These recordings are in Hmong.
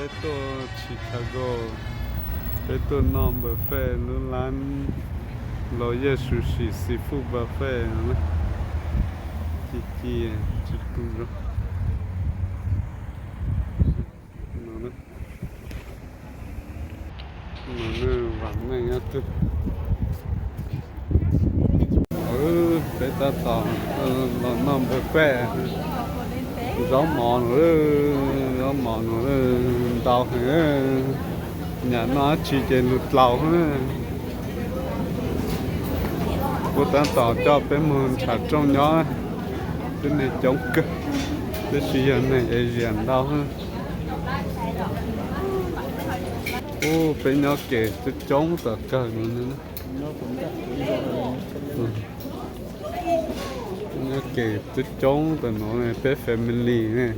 Peb tuaj Chicago, peb tuaj noj buffet lub lab Royal Sushi Seafood Buffet no. Ci ci tsis tu zoo. No na, vam meej ob tug. Peb tab tom los noj buffet. Zaub mov no, zaub mov no ntau heev. Nyam noj dab tsi ces lug dlaus na. Kuv tab tom coj peb mus ntshav rooj nyob, twb neeg coob kawg, tab sis yog neeg Asia ntau. Ub, peb nyob kem coob coob tom kawg no. Nyob kem coob coob tom no, peb family ne,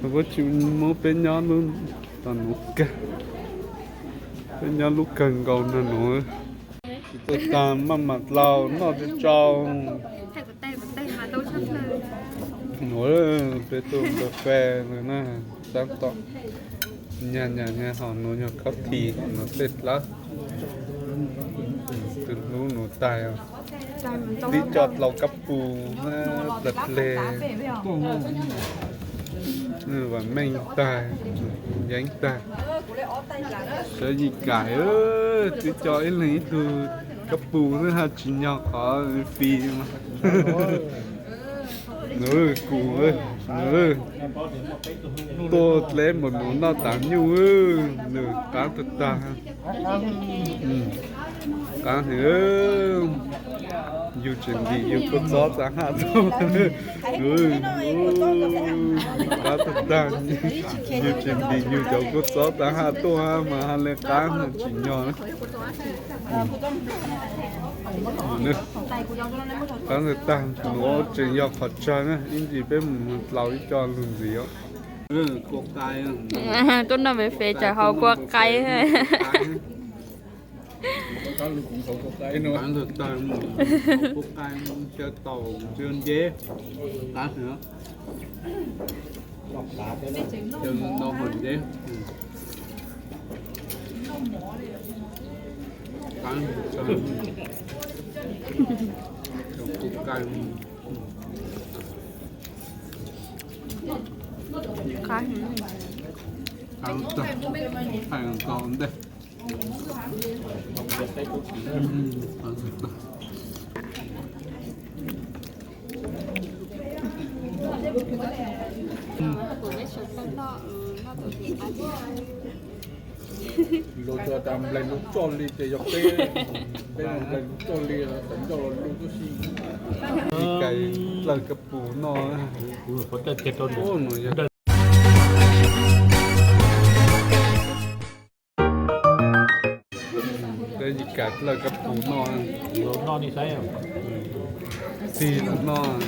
puab tsis muab peb nyob lub tom no kawg. Peb nyob lub kawg nkaus no no. Tsis tau tag maj mam dlaus noj tsau tsau. Nuav peb tuaj buffet lawm na, tab tom nyag nyag nyag, hom nuav yog coffee, hom nuav tej dlawb. Tus hlub nuav tag, tib co dlaus kab pus plag pleg. Vam meej tag, yeeb tag. Sawv yim kam, twb co ib leeg ib tug kab pus xwb haj tsis nyog qhov fis mas. Nws kuv, nws tuaj dleb npaum nuav noj tas nyuj, nws qaab tag tag. Qaab heev, yug tseem ntim yug kua txob taag haj tuaj. Qaab tag tag, yug tseem ntim yug cov kua txob taag haj tuaj mas haj le qaab tsis nyog. Qaab tag tag, nuav tseem yog qhov tsawg na, ib ntsis peb mus dlaus ib co lug ntxiv os. Tuaj noj buffet tsam haus kua qai. Qaab tag tag, kua qai, xyaw taum, xyaw nceb, qaab heev. Xyaw ntau hom nceb. Qaab tag, kua qai. Qaab tag, thaij nkaus ntej. Luag tsuas tas nplaig lug txoj li ces yog peb, peb nplaig lug txoj li, tawm ncauj los lug tub si. Ib kais dlawj kab pus noj. Ib kais dlawj kab pus noj. Txig los noj.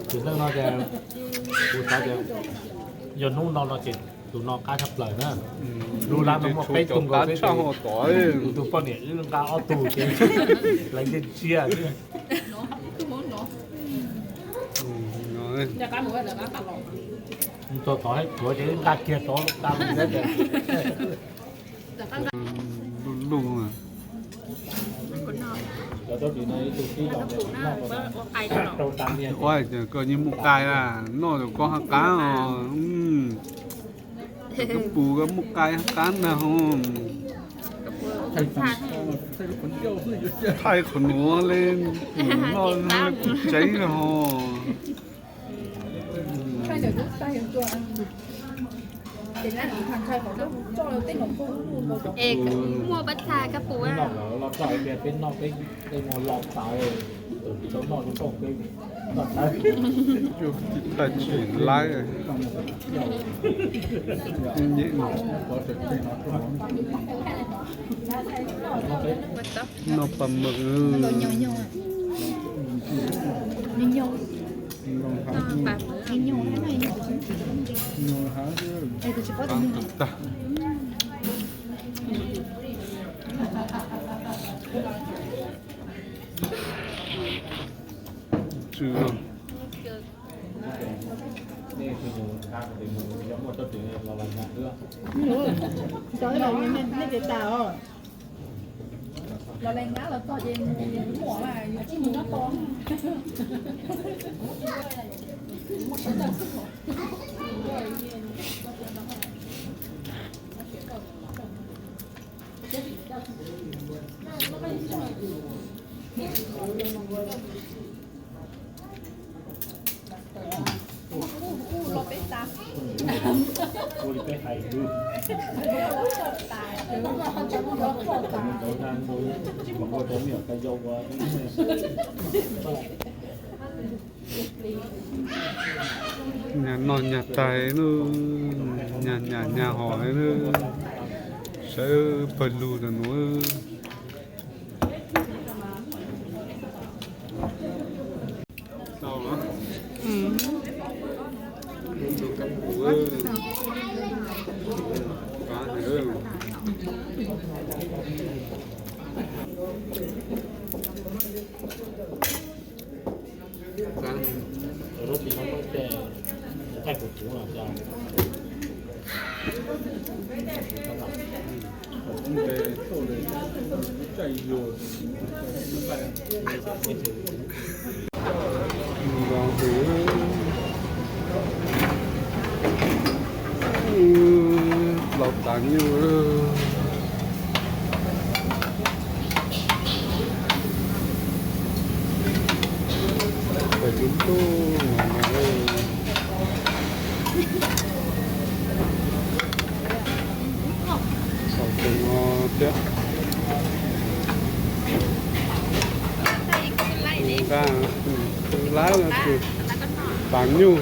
Tus neeg no ces kuv xav tias yog hnub no no ces tus no qab tshaj plaws na. Lub lab no muaj peb tug nkaus xwb ces tus poj niam wb nqa ob tug ces lawv nce ntsiag xwb. Txog tod tshuav ces wb nqa kiag tod nqa lug. Lug lug. Ua cas koj yeej muaj qai na, noj koj hab qaab os. Koj pus koj muaj qai hab qaab ntag hos. Thaij qhov nuav le, noj tseeb hos. Es muaj pab txha kab pus. Thaij tsis laib. Noj paj mawg. Tsw no. Cov nej ces tas os. Los lais nyab los txog ces mus muam mas yuav tsis mus nyob tos. Nyag noj nyag tais, nyag nyag nyag hos, sawv pawg lug rau nuav. Laus tas nyuj. Pem lub ntuj no no. Saum tus no thiab. Nqa, lab tus tas nyuj.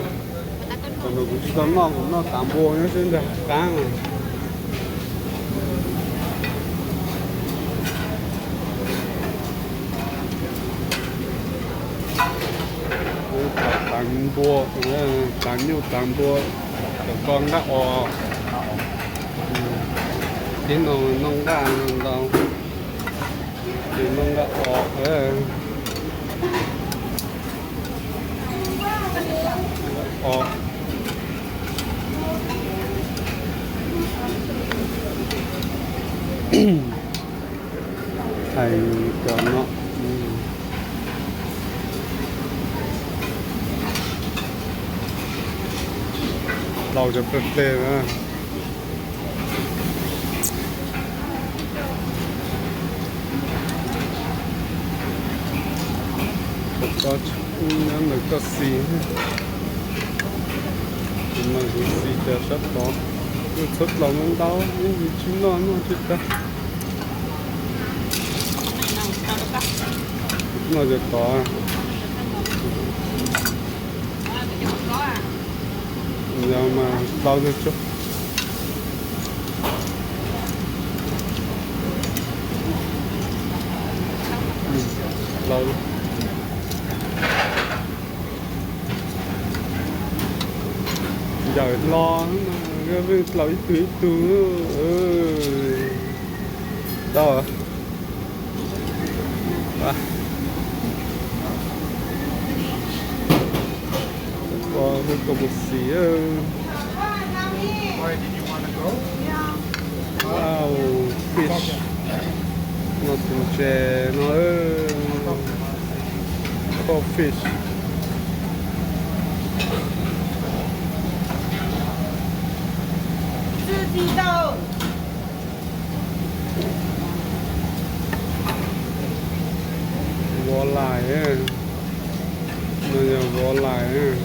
Tam no kuv tsis tau noj, kuv noj tas npua nyob xwb ntag qab. Tas npua, tas nyuj tas npua, cov ko nqaj os. Tib no noj nqaj ntau, ces noj nqaj os. Os. Hais cov no. Laus cov pleg pleg na. Koj nyob ntawm koj xis, kuv mas kuv xis cas sab tod. Kuv txhob laus ntau ntau, ib ntsis tsis noj noj tsis tag. Noj cov tod. Yog mas laus tsuag tsuag. Laus. Ntawm hlo mas pheej laus ib tug ib tug. Tau. Peb koj mus xis. Wow, fish. Noj tus ntses no. Cod fish. Vov lais, no yog vov lais.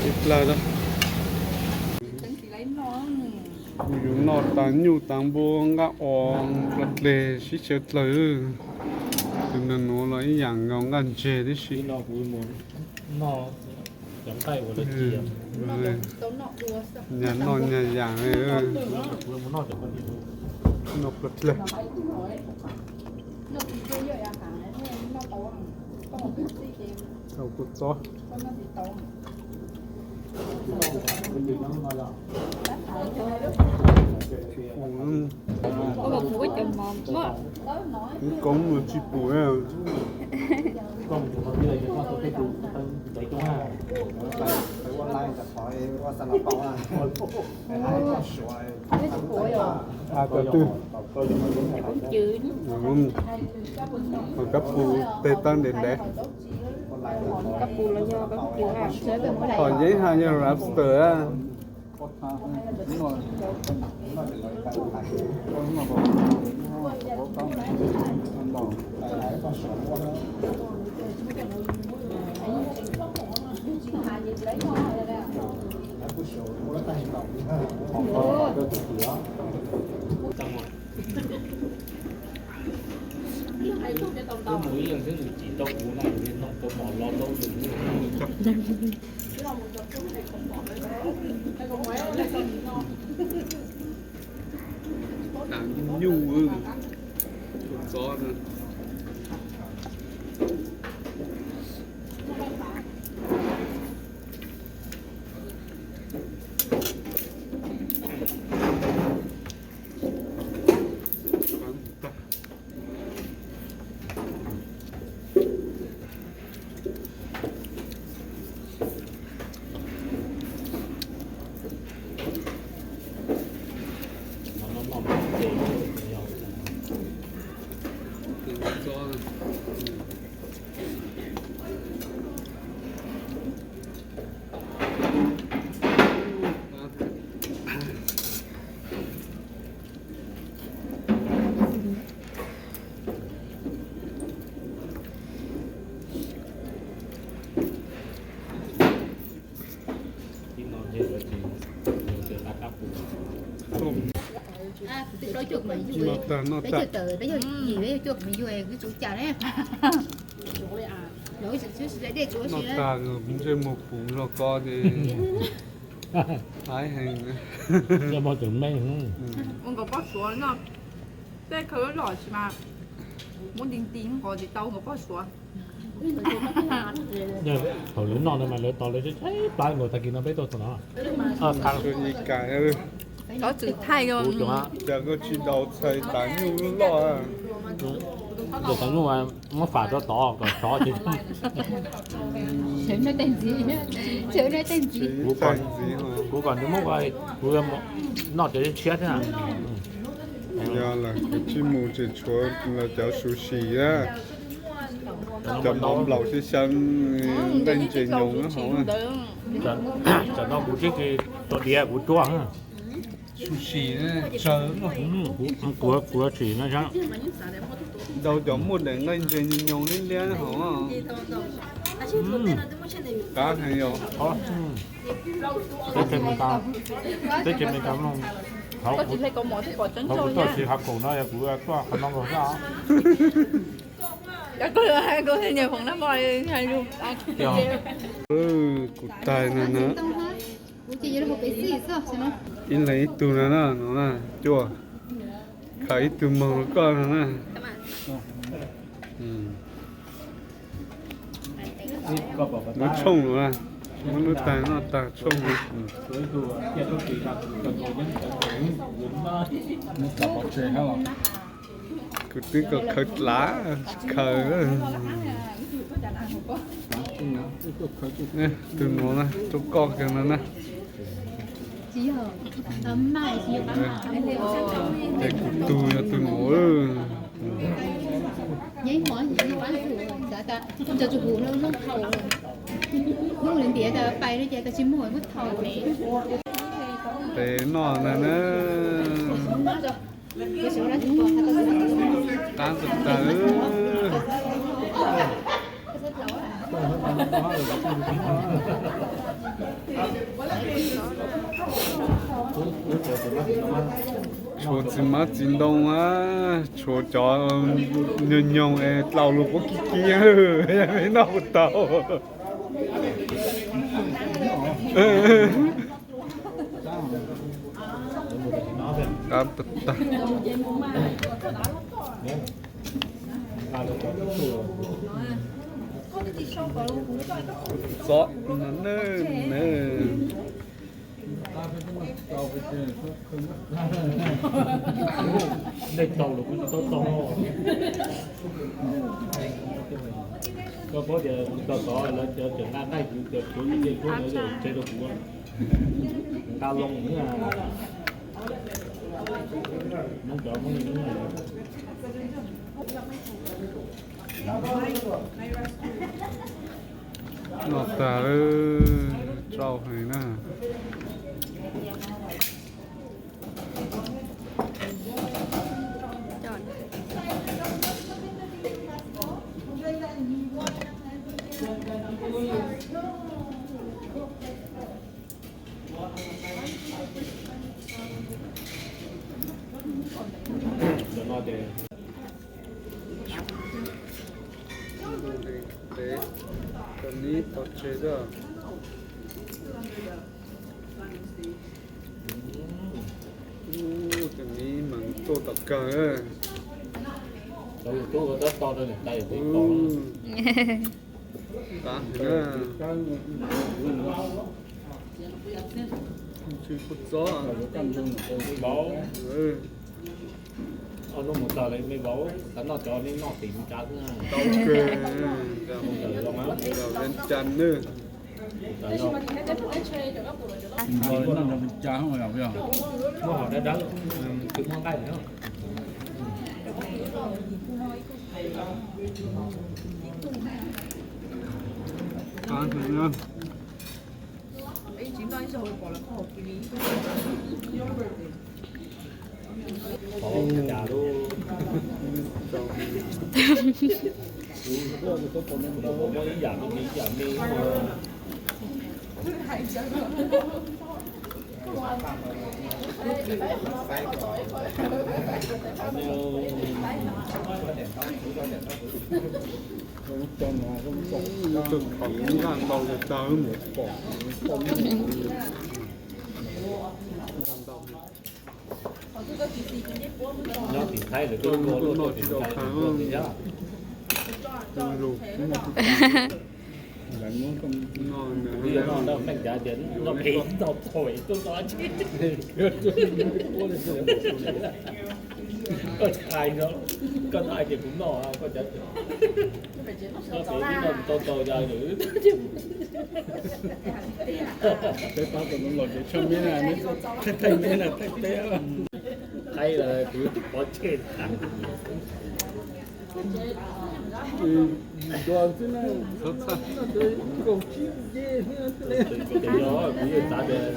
Ib plag na. Kuv yuav noj tas nyuj tas npua nqaj os, plag dleg sib tshawv dlawg. Tus no nuav los ib yam nkaus nqaj ntseg tib si. Nyag noj nyag yam, noj plag dleg. Tau kuv txob. Ib koob tsis pum. Cov twg? Kab pus tej tab ntev ntev. Qhov yeeb hais yog lobster. Nyuj, tus txob. Noj tag, noj tag. Noj tag, ntsej muag puv nrog ko ces haib heev. Ua nkawd poj suav no, tej khaws loj tsis mas muab nti nti nqos tsis tau nkawd poj suav. Thaum lawv noj ntawd mas lawv tos lawv tshaib tshaib plab nkaus, tag kis no peb tuaj txog no. Txhob txwm thaij, cas koj tsis daus txhais tas nyuj loj. Txhais nyuj muab fam rau tod kom sov ces. Kuv kom nws muab, kuv noj cov tshiab thiab. Yog lawm kuv tsis mus ces tshuav los cov sushi a, cov mov nplaum xyab xyab, nqaij ntses nyoos hauv. Tsam no kuv tib tsis tau diav kuv ruaj. Sushi tsawg, kuv tsis no. Ntau cov muaj daim nqaij ntses nyoos liab liab hauv. Qab heev yom. Teb chaws Amelikas, teb chaws Amelikas no, thaum kuv tuaj tsis hav kaum no yog kuv tuaj qhov no nkaus xwb. Kuv tais no na. Ib leeg ib tug no na, no na, cuaj. Khaws ib tug moog rau koj no na. Muab tshooj los na, muab lub tais noj tag tshooj los. Kuv twb kom khaws dlav, tsis khaws. Tus nuav na, rau koj kawg no na. Ces kuv tug yog tus nuav. Tes noj na na. Qab tag tag. Tshuav txiv hmab txiv ntoo a, tshuav cov nyoog nyoog es dlaus lug puab kib kib, noj puas tau. Qab tag tag. Txob no na. Nej tau los kuv tsis tau tau. Koj paub tias kuv tau tod lawv cov nqa nqaij kuv cov tsuav tsis tej kuab lawv tseg rau kuv. Nqa loo xwb. Hmoob cov Hmoob li Hmoob. Noj tag, tsau heev na. Cov nib tau tseg xwb. Cov nib mas tuaj tom kawg. Qab heev na. Tsis pub txob. Ob hnub mus txog lawm me vauv, xav noj cov nej noj tim Vias Cas xwb. Tau kawg, Vias Cas nawb. Noj Vias Cas yog, muab hauv dawb dawb, tsis muab nqaij na. Qab heev na. Tus qhov kub nqaj ntau li tag mus pom. Nyob tim Thaib lawv twb ua luaj tuaj tim Meskas thiab. Lawv muab koj, no, no, no, no, no, no, no, no, koj hais no, koj hais tias kuv noj, koj cov, koj pem ib no tau tau ya lawm. Peb pab tus no los ces tshaj me na, thaij me na, thaij peb. Thaij los kuv pov tseg. Tus yog kuv yeej xav tias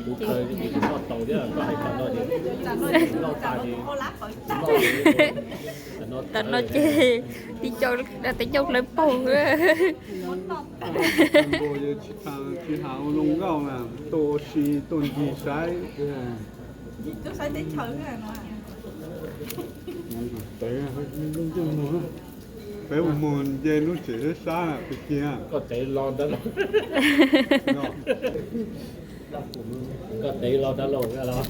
kuv khaws kuv noj tau thiab, koj hais kom noj ces noj tas ces noj. Tam no ces tib co, tib co hlawv paug. Tsis has ua zoo nkauj na, tuaj ua si tuaj ncig saib. Peb mus nce lub tsev sab sab na, peb kiag. Koj tev los ntawd los. Koj tev los ntawd los los.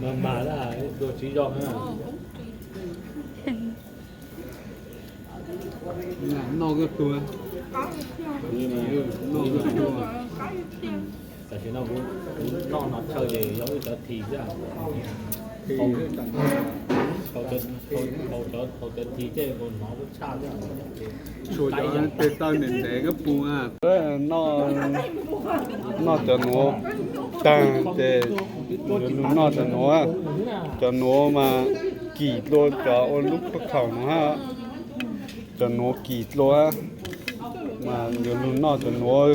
Mas mas na, dua tsis zoo na. Noj koj tus, noj koj tus. Tam sim no kuv noj no chaw ces yog wb cov this xwb. Haus cov this tej mus hnov lub tshaj xwb. Tshuav cov tes taw ntev ntev koj pus na. Noj cov nuav tag ces yuav lug noj cov nuav. Cov nuav mas kim dlua cov ua lub paj khaum nuav hab. Cov nuav kim dlua mas yuav lug noj cov nuav.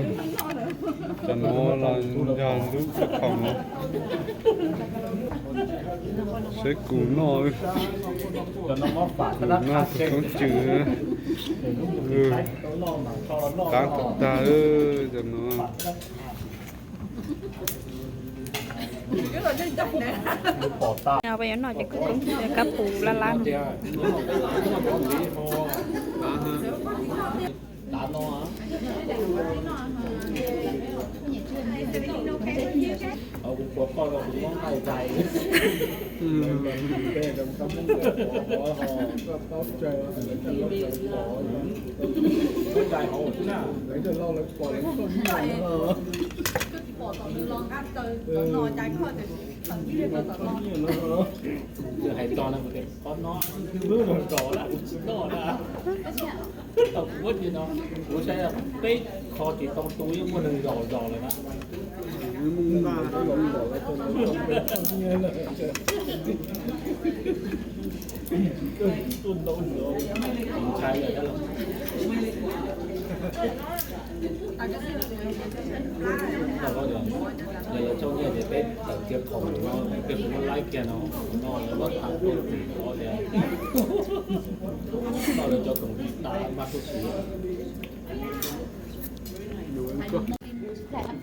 Cov nuav los yog lub paj khaum nuav. Saib kuv noj, kuv noj tus koob tswm. Qaab tag tag cov nuav. Peb yuav noj cov koob tswm kab pus lab lab no. Hais txog no, qhov no kuv tsis noj na. Tau kuv muab tias no, kuv saib peb kho tsis tau tu yeej muaj neeg zos zos lawm na. Yog lawv txoj nyiaj ces peb tawm kiag khoom no, peb kuv muab laib kiag no, no lawv muab tham tuaj tim no tias no lawv cov koom tsis tas mas kuj siv.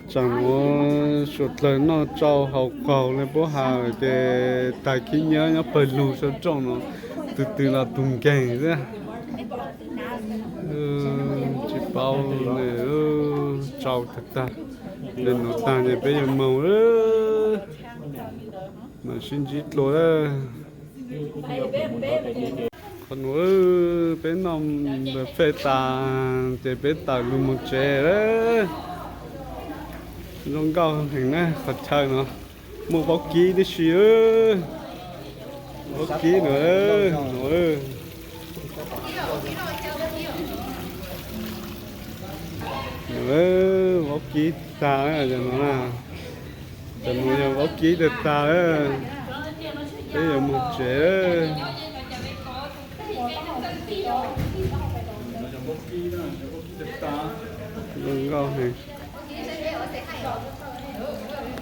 Tsam no suav dlawg noj tsau haus qaug li puab has ces tag khib nyiab nyob pawg lug sab nrooj no, tus twg los tus nkeeg xwb. Tsis paub, tsau tag tag. Ntawm no tag ces peb yuav moog lawm, mam sib ntsib dlua lawm. Qhov no peb noj buffet tas ces peb tawm lug moog tsev lawm. Zoo nkauj heev na qhov chaw no. Muaj vaub kib tib si, vaub kib no, no, vaub kib tag no na. Cov no yog vaub kib tag tag, peb yuav moog tsev. Zoo nkauj heev.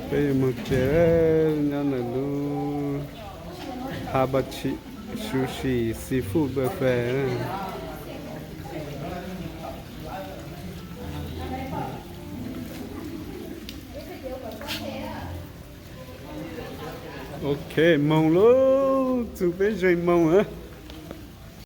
Peb yuav moog tsev, nyob ntawm lub Habachi Sushi Seafood Buffet. Ok, moog lauj, txug peb zeeg moog na.